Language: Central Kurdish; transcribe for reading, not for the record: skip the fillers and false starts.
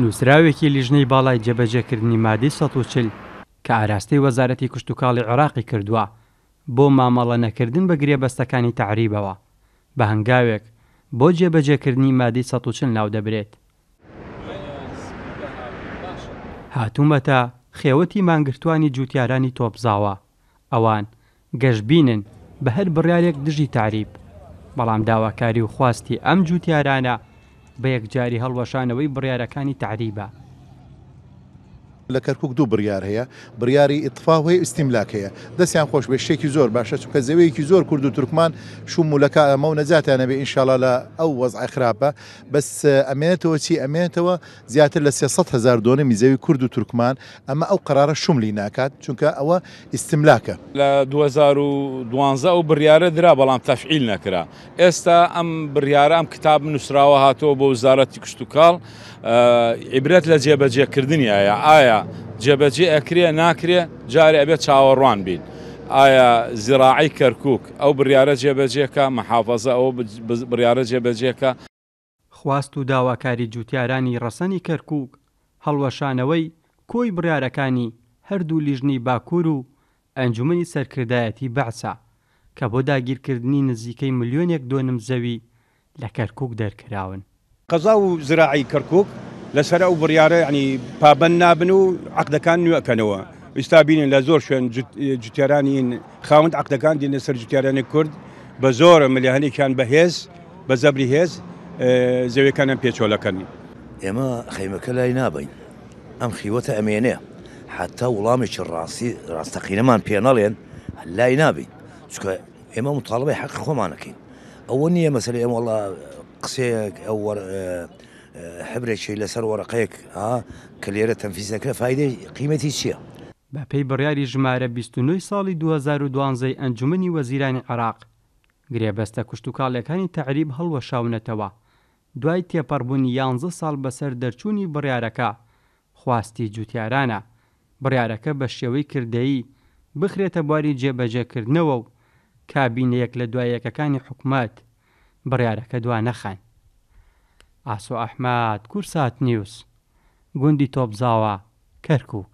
نووسراوێکی لیژنەی باڵای جێبەجێکردنی مادەی 140 کە ئاراستەی وەزارەتی کشتوکاڵی عێراقی کردووە بۆ مامەڵە نەکردن بە گرێبەستەکانی تەعریبەوە، بە هەنگاوێک بۆ جێبەجێکردنی مادەی 140 ناودەبرێت. هاتوومەتە خێوەتی مانگرتووانی جووتیارانی تۆپزاوە، ئەوان گەشبینن بە هەر بڕیارێک دژی تەعریب، بەڵام داواکاری و خواستی ئەم جووتیارانە بە یەکجاری هەڵوەشانەوەی بڕیارەکانی تەعریبە. لە کەرکوک دوو بڕیار هەیە، بڕیاری ئیتفا هەیە و ئیستیملاک هەیە. دەستیان خۆش بێت شتێکی زۆر باشە، چونکە زەوییەکی زۆر کورد و تورکمان شوم و لەکا ئەمە و نەجاتیان هەبێ ئینشاڵا لە ئەو وەزعە خراپە. بەس ئەمێنێتەوە چی؟ ئەمێنێتەوە زیاتر لە 300 هەزار دۆنمی زەوی کورد و تورکمان، ئەمە ئەو قەرارە شوملی ناکات، چونکە ئەوە ئیستملاکە. لە 2012 ئەو بڕیارە درا بەڵام تەفعیل نەکرا، ئێستا ئەم بڕیارە ئەم کتاب نووسراوە هاتەوە بۆ وزارەتی کشتوکاڵ، عیبرەت لە جێبەجێکردنی ئایا ئایا جێبەجێ ئەکرێ ناکرێ جارێ ئەبێت چاوەڕوان بین. ئایا زیراعەی کەرکوک ئەو بڕیارە جێبەجێکا، محافەزە ئەو بڕیارە جێبەجێکا. خواست و داواکاری جوتیارانی ڕەسەنی کەرکوک هەڵوەشانەوەی کۆی بڕیارەکانی هەردوو لیژنەی باکور و ئەنجومەنی سەرکردایەتی بەعسە کە بۆ داگیرکردنی نزیکەی ملیۆنێک دۆنم زەوی لە کەرکوک دەرکراون. قەزا و زراعەی کەرکوک لەسەر ئەو بڕیارە یانی پابەند نابن و عەقدەکان نوێ ئەکەنەوە. ئیستا بینین لە زۆر شوێن جوتیارانی خاوەند عەقدەکان دێنە سەر جوتیارانی کورد بە زۆر ملێ هەنێکیان بە هێز بە زەبری هێز زەویەکانیان پێ چۆلەکەن. ئێمە خەیمەکە لای نابەین ئەم خیوەتە ئەمێنێ حەتا وڵامێکی ڕاستی ڕاستەقینەمان پێ نەڵێن لای نابین چونکە ئێمە مطالبەی حەقی خۆمان ئەکەین ئەوە نییە مەسەلەی ئێمە وەڵا قسەیەک ئەو حبرێکی لەسەر وەرەقەیەک کە لێرە تەنفیز نەکرێ فایدەی قیمەتی چییە؟ بەپێی بڕیاری ژمارە 29 ی ساڵی 2012 ی ئەنجومەنی وەزیرانی عێراق، گرێبەستە کشتوکاڵییەکانی تەعریب هەڵوەشاونەتەوە، دوای تێپەڕبوونی یانزە ساڵ بەسەر دەرچوونی بڕیارەکە، خواستی جوتیارانە بڕیارەکە بە شێوەی کردەیی بخرێتە بواری جێبەجێکردنەوە و کابینە یەک لە دوای یەکەکانی حکومەت بڕیارەکە دوا نەخەن. ئاسۆ ئەحمەد، کوردسات نیوز، گوندی تۆپزاوا، کەرکوک.